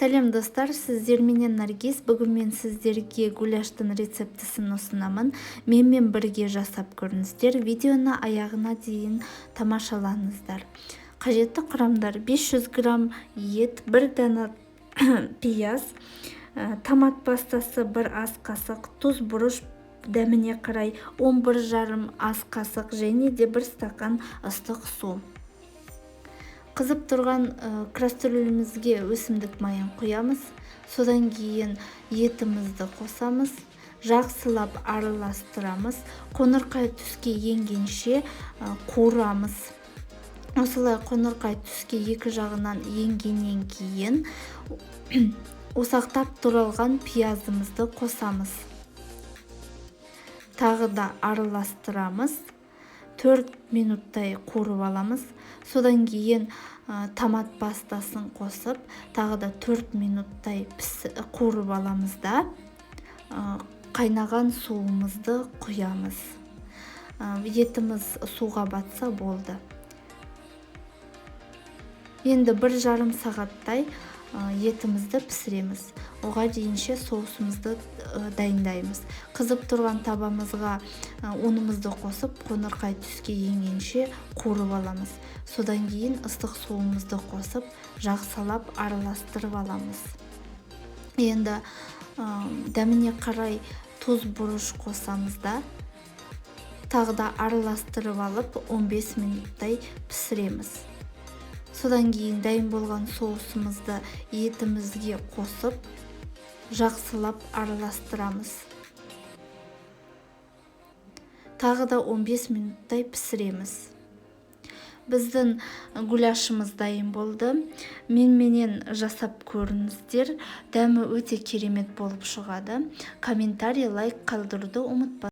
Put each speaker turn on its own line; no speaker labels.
Сәлем, достар! Сіздерменен Наргиз. Бүгін мен сіздерге гуляштың рецептісін ұсынамын. Менімен бірге жасап көріңіздер. Видеоны аяғына дейін тамашалаңыздар. Қажетті құрамдар: 500 грамм ет, бір дана пияз, томат пастасы 1 ас қасық, тұз, бұрыш дәміне қарай 11,5 ас қасық және де 1 стақан ыстық су. Қызып тұрған кастрюлімізге өсімдік майын құямыз. Содан кейін етімізді қосамыз, жақсылап араластырамыз, қоңырқай түске енгенше қуырамыз. Осылай қоңырқай түске екі жағынан енгеннен кейін ұсақтап туралған пиязымызды қосамыз, тағы да араластырамыз, 4 минуттай қуырып аламыз. Содан кейін томат пастасын қосып, тағы да 4 минуттай қуырып аламыз да, қайнаған суымызды құямыз. Етіміз суға батса болды. Енді 1,5 сағаттай етімізді пісіреміз. Оған дейінше соусымызды дайындаймыз. Қызып тұрған табамызға ұнымызды қосып, қоңырқай түске енгенше қуырып аламыз. Содан кейін ыстық суымызды қосып, жақсылап араластырып аламыз. Енді дәміне қарай тұз, бұрыш қосамыз да, тағы да араластырып алып, 15 минуттай пісіреміз. Содан кейін дайын болған соусымызды етімізге қосып, жақсылап араластырамыз, тағы да 15 минуттай пісіреміз. Біздің гуляшымыз дайын болды. Меніменен жасап көріңіздер, дәмі өте керемет болып шығады. Комментарий, лайк қалдыруды ұмытпа.